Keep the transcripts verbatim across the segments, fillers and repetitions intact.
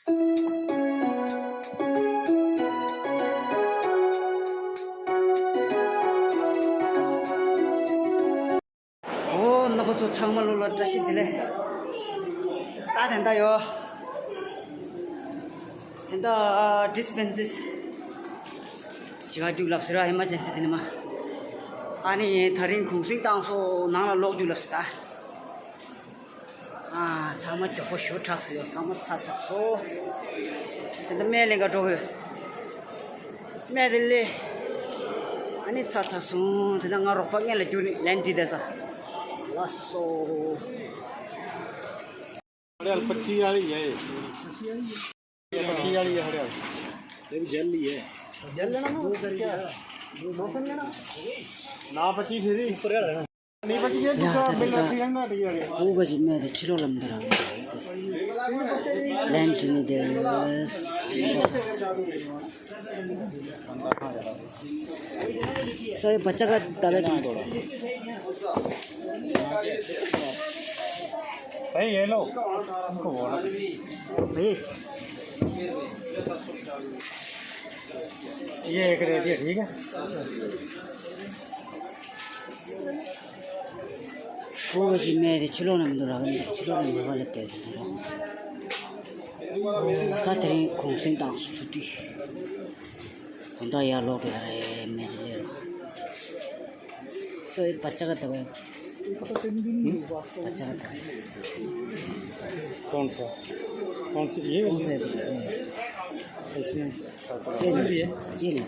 ཨོ་རྣམ་པ་ཚོ་ཚང་མ་ལོ་ལ་བཀྲ་ཤིས་བདེ་ལེགས། ད་དེ་འདྲ་ཡོད། དེ་འདྲ་ཨ་ཌི་སི་པེན་སར་ཞི་ག་རྒྱུག་ལབ་ཟེར་ར། ཨེ་མར་ཇེན་སི་དེ་ནི་མ། ཨ་ནི་ད་རིང་གུང་སེང་བཏང་སོང་། ནང་ལ་ལོག་རྒྱུག་ལབ་ཟེར་ད། ཨ་ཚང་མ་མགྱོགས་པོ་ཞུ་དྲགས་སོང་ཡོད། ཚང་མ་ཚར་ཚར་སོང་། དེ་འདྲ་སྨན་ལེན་ག་འགྲོ་གི་ཡོད། སྨན་དེ་ལས། ཨ་ནི་ཚར་ཚར་སོང་། དེ་འདྲ་ང་རོགས་པ་སྔོན་ལ་རྒྱུགས་ནས་ལན་འདི་དེ་ས། ལགས་སོ། हड़े हाल पच्ची वाली है। पच्ची वाली है हड़े हाल। ये भी जेल ली है। जेल लेना ना, वो करके लोशन लेना। ना पच्ची फिर ही। ऊपर का लेना। नहीं पच्ची ये ཡ། दूसरा ད་ད་बिल ད་रखी है ना, ठीक है। ཨོ་ག་ཞིག་སྨན་དེ་ཕྱི་ལོགས་ལ་མི་འདུག་ར། ལན་འདི་ནི་དེ། सौ पचास का दवा। भाई, ये लो, इनको बोलो। भाई, ये एक दे दिया, ठीक है? ཨོ་ག་ཞིག་སྨན་དེ་ཕྱི་ལོགས་ན་མི་འདུག་ར། ཕྱི་ལོགས་ན་མི་འདུག་ལབ་བསྡད་འདུག་ར། ད་དེ་རིང་གུང་སེང་བཏང་སོང་། ཆུ་ཊི། དགོང་དག་ཡར་ལོག་འགྲོ་ཡ་རེད། སྨན་དེ་སླེབས་ར། सौ पचास का दवा। पचास का दवा। कौन सा? कौन सी? ये कौन सा है? इसमें ये नहीं। ये नहीं।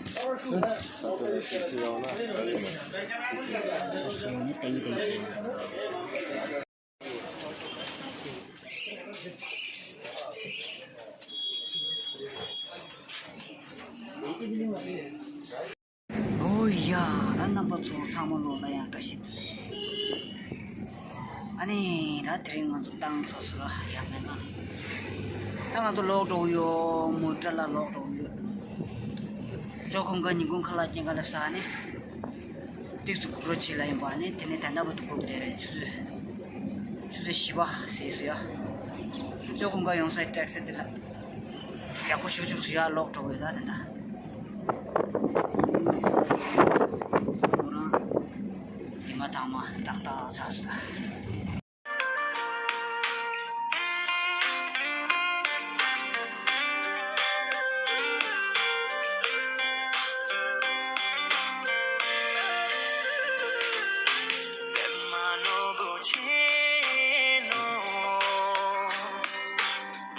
ཨོ་ཡ། ད་རྣམ་པ་ཚོ་ཚང་མ་ལོ་ལ་ཡང་བཀྲ་ཤིས་བདེ་ལེགས། ཨ་ནི་ད་དེ་རིང་ང་ཚོ་བཏང་ཚར་སོང་ར། ཡ་མེད་ན། ད་ང་ཚོ་ལོག་འགྲོ་གི་ཡོད། མོ་ཊ་ལ་ལོག་འགྲོ་གི་ཡོད། ཇོ་ཁོང་ག་ཉིན་གུང་ཁ་ལག་སྐྱེལ་ག་སླེབས་ས་ནི། ཏིག་ཙམ་སྒུག་རོགས་བྱེད་ལབ་ཡིན་པ། ཨ་ནི་དེ་ནས་ད་ལྟ་བར་དུ་སྒུག་བསྡད་རེད། ཆུ་ཚོད། ཆུ་ཚོད་བཞི་པ་ཟིན་སོང་ཡ། ཇོ་ཁོང་ག་ཡོང་སའི་ཊེག་སི་དེ་ལ། ཡག་པོ་ཞུ་བཅུག་ཚུལ་ཡར་ལོག་འགྲོ་དགོས་ད་དེ་འདྲ། ཁོ་རང་ཉི་མ་དང་མ་ཏག་ཏག་ཆགས་སོང་ད།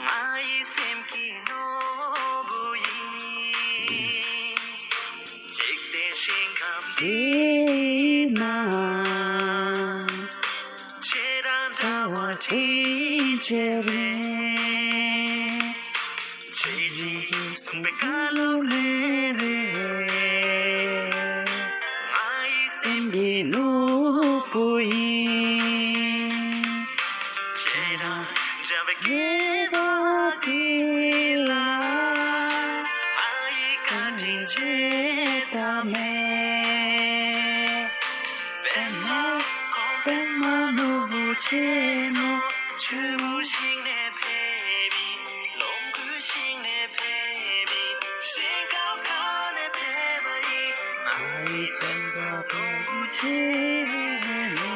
ང་ཡི་སེམས་ཀྱི་ནོར་བུ་ཡིན། འཇིག་རྟེན་ཞིང་ཁམས་འདི་ན། ཁྱེད་རང་འདྲ་བ་ཅི་བྱེད་རེད། ཁྱེད་ཀྱིས་གསུངས་པའི་བཀའ་སློབ་ལས་རེད། ང་ཡི་སེམས་ཀྱི་ནོར་བུ་ཡིན། ཁྱེད་རང་འདྲ་བའི་སྐྱེ་བ་འདི་ལ། ང་ཡི་བཀའ་དྲིན་ཆེ་ད་མེད། པདྨ། པདྨ་ནོར་བུ་ཆེ་ནོ། ཆུ་བོ་ཞིག་ནས་ཕེབས་པའི། ལོངས་སྐུ་ཞིག་ནས་ཕེབས་པའི། ཞིང་ཁམས་གང་ནས་ཕེབས་པ་ཡིན། ང་ཡི་བྱམས་པ་ནོར་བུ་ཆེ་ནོ།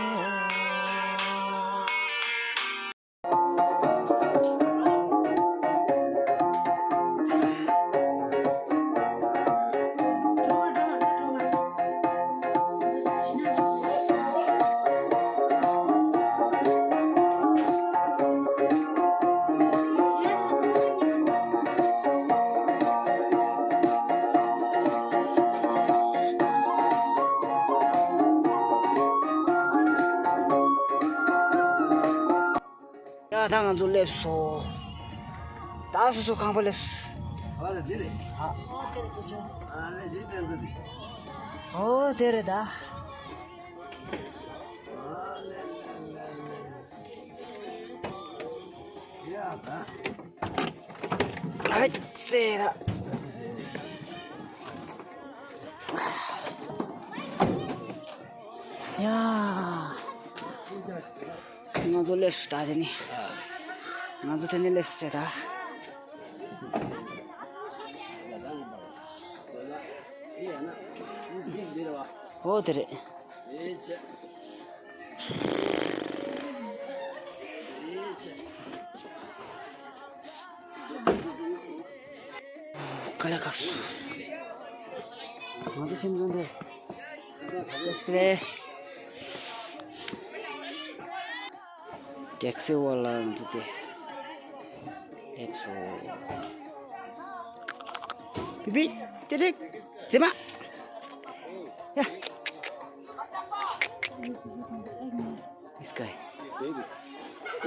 ཡ་ད་ང་ཚོ་སླེབས་སོང་། ད་སོ་སོ་ཁང་པ་སླེབས་སོང་། ཨ་ལེ་འདི་རེད། ཨ་ལེ་འདི་དྲན་གི་འདུག་ཨོ་དེ་རེད་ད། ཡ་ད། ཨ་ཙེ་ད། ཡ། ང་ཚོ་སླེབས་སོང་ད་དེ་ནི། ང་ཚོ་དེ་ནི་སླེབས་སོང་ད། ཨོ་དེ་རེད། དཀའ་ལས་ཁག་སོང་། ང་ཚོ་ཁྱིམ་ཚང་དེ། ལེགས་རེད། ཊེག་སི་ཝ་ལ་འདི་དེ་སླེབས་སོང་། པི་པི། ཏི་ཏིག་ཛི་མ། ཡ། This guy.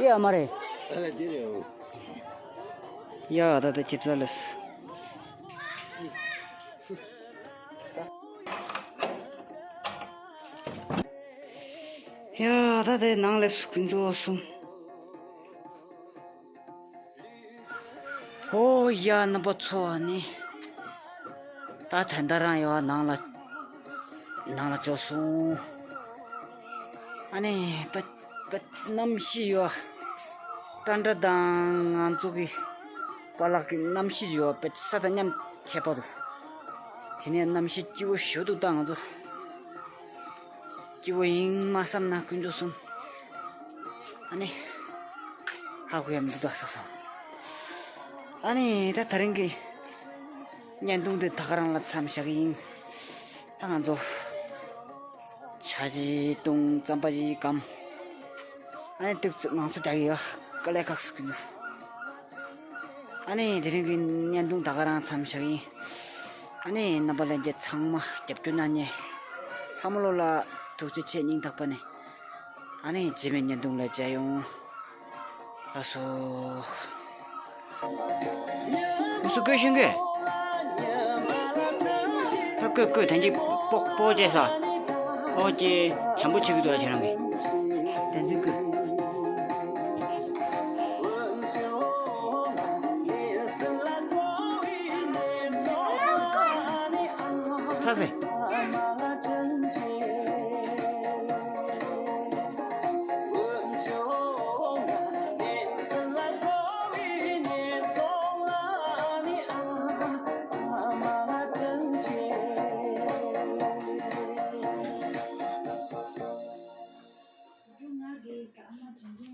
ཡ་མ་རེད། ཡ་ད་ད་ཅིབ་ས་ལེབས། ཡ་ད་དེ་ནང་ལེབས་དཀོན་མཆོག་གསུམ། ཨོ་ཡ་རྣམ་པ་ཚོ། ཨ་ནི་ད་ད་ལྟ་རང་ཡོད་ནང་ལ་ནང་ལ་འབྱོར་སོང་། ཨ་ནི་ད་ད་གནམ་གཤིས་ཡོད། ཏན་ཏན་དང་ང་ཚོ་གི་པཱ་ལགས་ཀྱི་གནམ་གཤིས་ཡོད་པའི་ས་དང་མཉམ་ཁྱད་པར་འདུག་དེ་ནས་གནམ་གཤིས་སྐྱིད་པོ་ཞེ་པོ་འདུག་ད་ང་ཚོ། སྐྱིད་པོ་ཡིན་མ་བསམ་ན་དཀོན་མཆོག་གསུམ། ཨ་ནི། ཧ་གོ་ཡ་མི་འདུག་ད་ཟེར་སོང་། ཨ་ནི་ད་དེ་རིང་གི་བརྙན་ཐུང་འདི་ད་ག་རང་ལ་མཚམས་བཞག་གི་ཡིན། ད་ང་ཚོ་ཇ་ཅིག་བཏུང་རྩམ་པ་ཅིག་སྐམ། ཨ་ནི་ཏོག་ཙམ་ངལ་གསོ་རྒྱག་གི་ཡོད། དཀའ་ལས་ཁག་སོང་གི་འདུག་ཨ་ནི་དེ་རིང་གི་བརྙན་ཐུང་ད་ག་རང་མཚམས་བཞག་ཡིན། ཨ་ནི་རྣམ་པ་ལྷན་རྒྱས་ཚང་མ་རྒྱབ་སྐྱོར་གནང་མཁན་ཚང་མ་ལོ་ལ་ཐུགས་རྗེ་ཆེ། སྙིང་ཐག་པ་ནས། ཨ་ནི་རྗེས་མའི་བརྙན་ཐུང་ལ་མཇལ་ཡོང་། ལགས་སོ། ལགས་སོ། བཀོད་ཤིང་བཀོད། ད་བཀོད་བཀོད། དེ་འདྲ་སྤོག་སྤོག་བྱས་ས། ཨོ་ཀེ། བྱམས་པོ་བྱེད་ཀྱི་འདུག་ཨ་ཁྱེད་རང་གིས། བསྟན་འཛིན་བཀོད། ཚ་ཟེ།